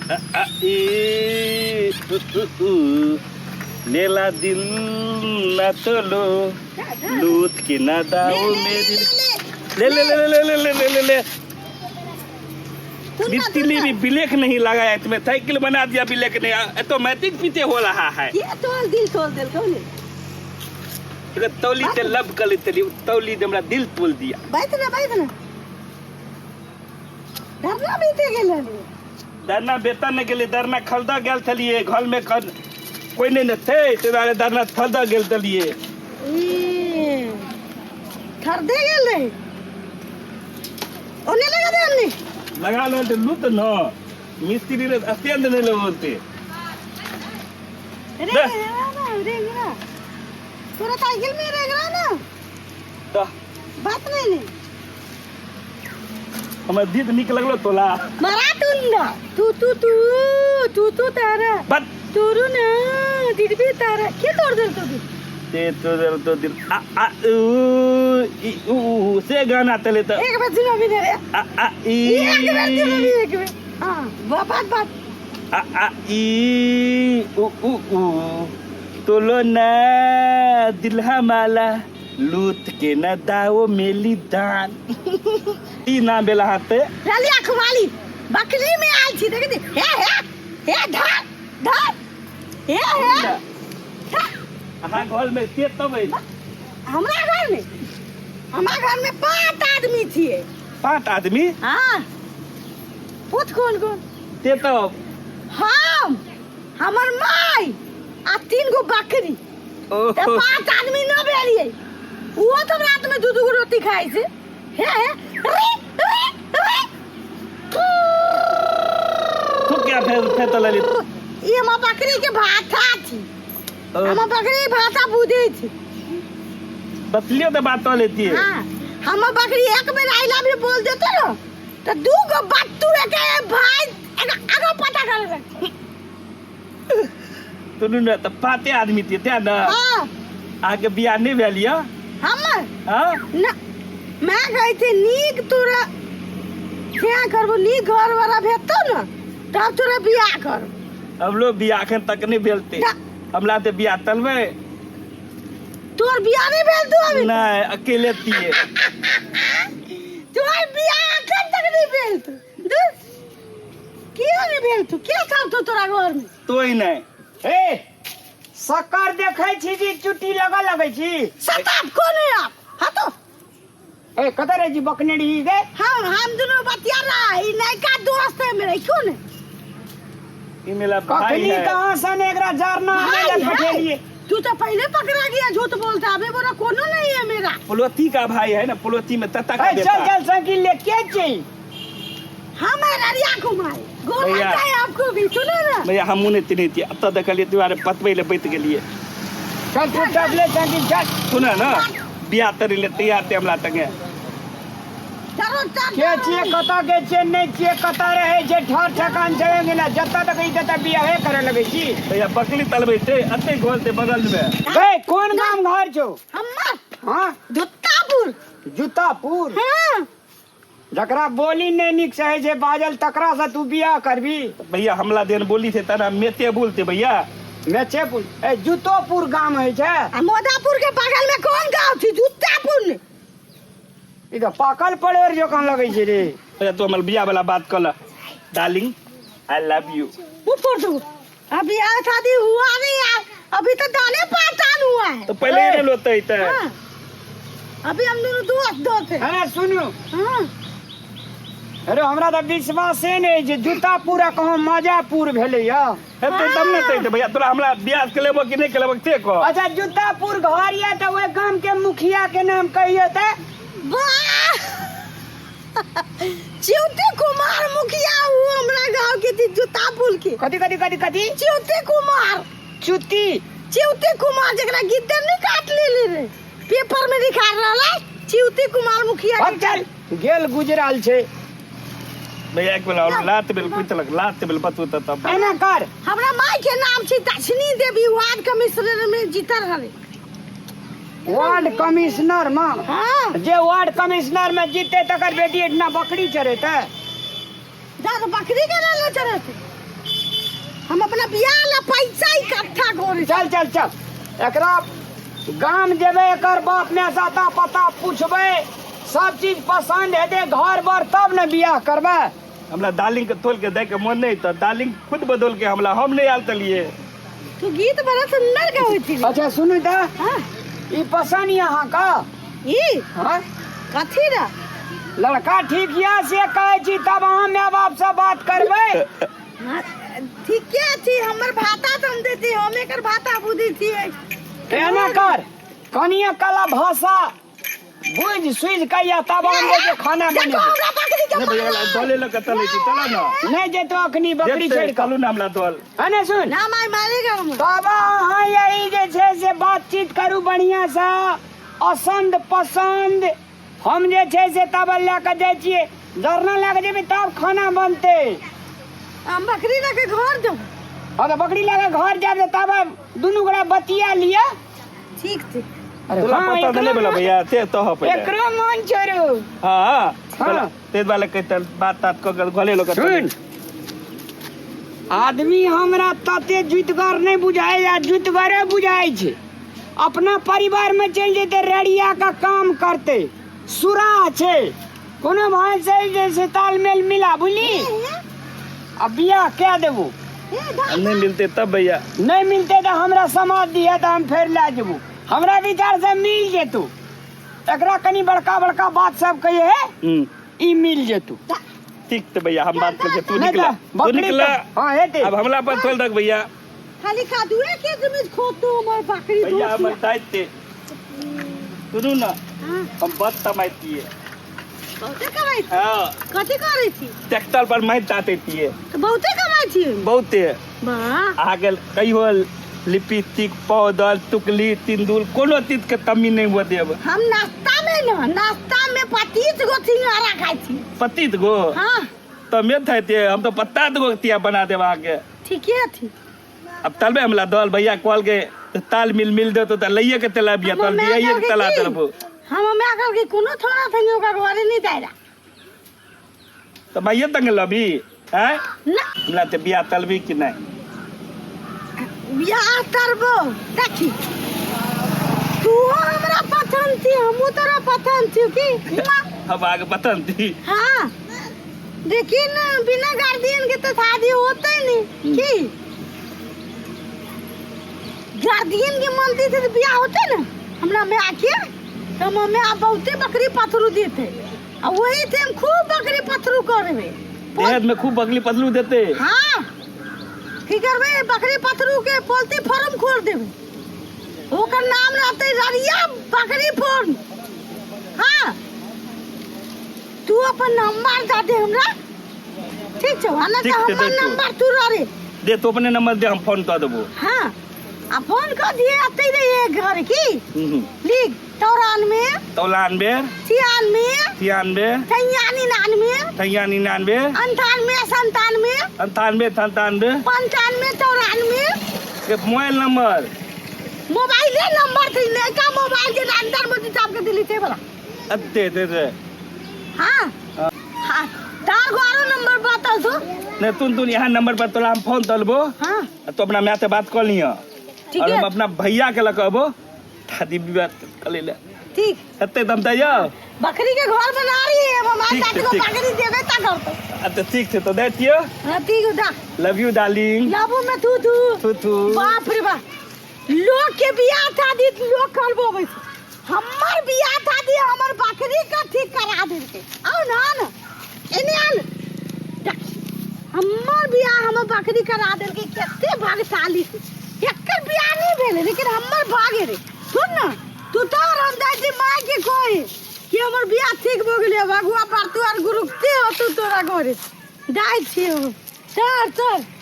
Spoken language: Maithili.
अ, आ, ई, उ, उ, उ। लेला दिल ना तोलो लूट के ना दाओ मेरी ले ले ले ले ले ले ले ले ले बिजली भी ब्रेक नहीं लगाया इसमें, साइकिल बना दिया ब्रेक नहीं, ऑटोमेटिक पीते हो रहा है। के तोल दिल तोल दिल कौन एकर तौली ते लब कर लेते रही, तौली दे हमरा दिल तोल दिया। बैठ ना, बैठ ना, डरना बीते गेल हली। डरना बेटा ने गेलै, डरना खरीदऽ गेल छलियै घर में, कोई नहीं ने थे, ताहि दुआरे डरना खरीदऽ गेल छलियै। ई खरीदे गेल रही, ओने लगा दे हमने। लगा लो तो लूट न मिस्त्री रे अत्यंत नहीं लगोते। रे दे। रे रे रे तोरा साइकिल में रे ना। तो बात नहीं नहीं। हमर दीद निक लगलो तोला। मारा तुंदा तू तू तू तू तू तारा बट तोरू ना दिदबी तारा के तोड़ देल तो दिल। ते तो दिल तो दिल आ आ उ ई उ उ, से गाना तले त एक बार सुनो भी रे। आ आ ई एक बार सुनो भी, एक बार हां बात बात। आ आ ई उ उ उ तोलो ना दिल हमाला लूट के न दाओ मेली दान ई नाम बेला हाथे। रली अखवाली बकरी में आयल छी, देख दे, हे हे हे धर धर हे हे। अहाँ घर में के तब है? हमरा घर में, हमरा घर में 5 आदमी छिए। 5 आदमी? हाँ। पूछ कौन कौन? ते तब हम, हमर माई आ 3 गो बकरी। ओहो। ते 5 आदमी न भेलिए, वो तो रात में 2-2 गो रोटी खाए से। हे हे रे रे रे। तू क्या फिर फिर तो ललित ई हमर बकरी के भाषा थी। हमर बकरी के भाषा बुझे थी। बतलियो तो बात तो लेती है। हाँ, हमर बकरी एक बेर I love you बोल देते ना तो 2 गो बत्तू एक भाई एक आगे पता कर ले। सुनू ने तो 5 आदमी थे त्या ना। हाँ। आगे बियाह नहीं भेल या? हमर? हाँ? ना, मैं गई थी नीक तोरा क्या करबो, नीक घर वाला भेटतो ना तब तोरा बियाह कर। हम लोग बियाह अखन तक नहीं भेलते। ना। हमला ते बियाह तलबे। तोर बियाह नहीं भेल तू अभी? नहीं, अकेले तिए। तोर बियाह अखन तक नहीं भेल तू। दूर। किया नहीं भेल तू? क्या सब तो तोरा घर में? तो ही नहीं। ए, शक्कर देखै छी कि चुट्टी लगऽ लगै छी? सताप कौन है आप? हाँ तो। ए, कतऽ रहै छी बकने रही गे? हम दोनों बतिया रहा है, ई नयका दोस्त है मेरा, क्यों नहीं? ई मेरा भाई कखनी है। कहाँ सन एकरा जरना भाई आनै लए है। पठेलियै? तू तो पहले पकड़ा गया झूठ बोलता, अभी बोला कोनो नहीं है मेरा। पलोथी का भाई है ना, पलोथी में तता का ए, बेटा। चल चल साइकिल ले के छी? हम है ररिया कुमार, गोर भैया। लगता है आपको भी, सुनो ना। भैया हमहूँ नहीं चिन्है छियै, एतऽ देखलियै दुआरे पतबै लए बैठ गेलियै। चल चुपचाप ले साइकिल चल। सुनऽ ना, बियाह करै लए तैयार छै हमरा संगे। चलो, चल, के छियै, कतऽ के छियै, नहि छियै, कतऽ रहै छै, ठर ठेकान छै ना, जतऽ तक ई ततऽ बियाहे करऽ लगै छी। भैया बकरी तलबै छै, एतै घर छै बगल में। गै, कोन गाम घर छौ? हमर? हाँ। जुत्तापुर। जुत्तापुर? हाँ। जकरा बोली नहि नीक से होइ छै बाजल तकरा से तू बियाह करबी? भैया हमला देन बोली छै तना मेते बोलते भैया। मेचे बोल। ए, जुत्तोपुर गाम होइ छै। आ मोदापुर के बगल में कोन गांव छै? जुत्तापुर ने। ई तऽ पाकल पड़ेर जकाँ लगै छै रे। भैया तू हमर बियाह वाला बात कल। Darling I love you. ऊपर दो। अभी बियाह शादी हुआ नहीं यार, अभी तो दाने पाताल हुआ है। तो पहले ही लोते ही थे। हाँ। अभी हम दोनों दोस्त दोस्त हैं। हाँ, सुनू। हाँ। अरे हमरा तऽ विश्वासे नहि जे जूतापुर आ कहाँ माजापुर भेलैया। हे तो तब ने तै भैया तोरा हमरा बियाह के लेबो कि नहीं के लेबो ते कह। अच्छा जूतापुर घर या तऽ ओहि गाम के मुखिया के नाम कहियो तऽ। वाह! ज्योति कुमार मुखिया हूँ हमरा गांव के थी जूतापुर के। कथी कथी कथी कथी? ज्योति कुमार। चुती। ज्योति कुमार जकरा गिद्दर नहीं काट ले ले रे, पेपर में लिखा रहला ज्योति कुमार मुखिया के। अब चल गेल गुजराल छै। भैया एक बेर और लात बेल कुतलक लात बेल बतू त तब। एना कर। हमरा माई के नाम छै दक्षिणी देवी, वार्ड कमिश्नर में जीतल रहले। वार्ड कमिश्नर में? हाँ। जे वार्ड कमिश्नर में जीते तकर बेटी इतना बकरी चरेते। जा तो बकरी के ना चरेते। ठट्ठा करै छै। चल चल चल, एकरा गाम जेबै, एकर बाप माय से अता पता पूछबै, सब चीज पसंद हेतै घर बर तब ने बियाह करबै। हमरा डार्लिंग के तोल के दै के मन नहीं तो डार्लिंग खुद बदल के हमरा हम नहीं आयल तलिए। तू गीत बड़ा सुंदर गाबै छी। अच्छा सुनू तऽ, हाँ। ई पसंद यऽ अहाँके? ई हाँ। कथी रे? लड़का ठीक यऽ से कहै छी, तब अहाँ माय बाप से बात करबै। हाँ, ठीके छी, हमर भाता तऽ हम देती, हम एकर भाता बुझै छियै। एना कर, कनिए कला भाषा बुझि सुझि कऽ या तब हम जे खाना देखो बनेबै। हमरा बकरी के नहीं भैया दले लग के तले छी, चला ना। नहि जेतो अखनी बकरी देखते छोड़ि कऽ। चलू ना हमरा दल। है ने सुन। ना माय मारेगा हमरा। बाबा अहाँ यही जे छै से बातचीत करू बढ़िआँसँ, असन्द पसन्द हम जे छै से तब लए कऽ जाइ छियै, जरना लए कऽ जेबै तब खाना बनतै। हम बकरी लऽ के घर जाऊ। हँ तऽ बकरी लए कऽ घर जायब तऽ तब दुनू गोरा बतिया लिअ। ठीक छै। अरे तोला हाँ, पता नहीं एकरो बोला भैया ते तो हो पहिले। एकरो मन छोड़ू। हाँ हाँ। ते वाले कहते बात तात क के घले लोग। सुन, आदमी हमरा तते जुतगर नहि बुझाइ आ जुतगरे बुझाइ छै। अपना परिवार में चलि जेतै, रेड़िया का काम करतै, सुरा छै कोनो भाई से जे से तालमेल मिला बुझली, आ बियाह कए देबो। नहीं मिलते तब भैया? नहीं मिलते तऽ हमरा समाज दिहे तऽ हम फेर लए जेबो। हमरा विचार से मिल जेतौ, एकरा कनी बड़का बड़का बात सब कहिए है, ई मिल जेतौ। ठीक तो भैया हम बात करके तू नहीं निकला, तो तू बकरी निकला। हाँ हेतै। अब हमला पर खोल दक भैया। खाली कादुए के जमीन खोतो हमर बकरी भैया दोस्त। हमर दायित्व सुनू ना। हाँ। हम बद तमाइतिए। बहुते कमाइ छी। हाँ। कथी करै छी? ट्रैक्टर पर माटि तातैतिए। तऽ बहुते कमाइ छी। बहुते। वाह। अहाँके कहियो लिपस्टिक पाउडर टुकली तिंदुल कोनो चीज के कमी नहीं हुआ देब। हम नाश्ता में न, नाश्ता में 25 गो सिंघाड़ा खाइ छी। 25 गो? हाँ। तो मैं खाते, हम तो पत्ता गो तिया बना देब अहाँके। ठीके थी। अब तलबे हमला दल भैया कहल के तो ताल मिल मिल दे तो लइये के तला बिया तल बिया के तला तलबो। हम माय कहल के कोनो थोड़ा थंगे ओकर घरे नहीं जाय। तो भैया तंग लबी हैं ना। हमला ते बिया तलबी कि नहीं? बिया तलबो देखी तू हमरा पसंद थी, हमू तोरा पसंद थी की हम आगे पसंद थी। हाँ लेकिन बिना गार्जियन के तो शादी होते नहीं की गार्जियन के मनती से तो बियाह होते ना। हमरा माय के तो माय बहुते बकरी पथरू देते आ वही थे हम खूब बकरी पथरू करबे। देहात में खूब बकरी पथरू देते। हाँ की करबे बकरी पथरू के पोल्ट्री फार्म खोल देबे, ओकर नाम रहते ररिया बकरी फार्म। हाँ तू अपन नंबर दे दे हमरा। ठीक छौ? आ नहि तऽ ठीक छै, हमर दे तू। नंबर तू रह रे। दे तू अपने नंबर दे, हम फोन कऽ देबो। हाँ आ फोन कऽ दिए अतै रहिए घर की लिख 94 94 96 96 99 99 98 97 98 97 95 94 के मोबाइल नंबर। मोबाइले नंबर थी नयका मोबाइल जे अंदर में साहब के दिली थे वाला। दे दे दे। हाँ हाँ तार को आरो नंबर बता दो। नहीं तुन तुन यहाँ नंबर पर तोला हम फोन तलबो। हाँ। तो अपना माय से बात कर लियो। ठीक और है। हम अपना भैया के लकबो शादी विवाह कर ले। ठीक। हत्ते दम तैयो। बकरी के घर बना रही है हम ठीक चाची छै, को ठीक। बकरी देबे ता घर तो। अच्छा ठीक छै तो दे दियो। हां ठीक है दा। Love you darling. Love you मैं थू थू। थू थू। बाप रे बाप लोग के बियाह शादी लोग करबो छै। हमर बियाह शादी हमर बकरी के ठीक करा देलकै। आओ ना ना एने आन। देख, हमर बियाह हमर बकरी करा देलकै। कते भाग्यशाली छै। एकर बियाह नहीं भेलै लेकिन हमर भागे रे। सुन ना तू तो हम जाइ छी माय के कहे कि हमर बियाह ठीक भऽ गेलै, भगुआ पर तू आर गुरुक्ते हो तू तोरा घरे जाइ छी हम। चल चल।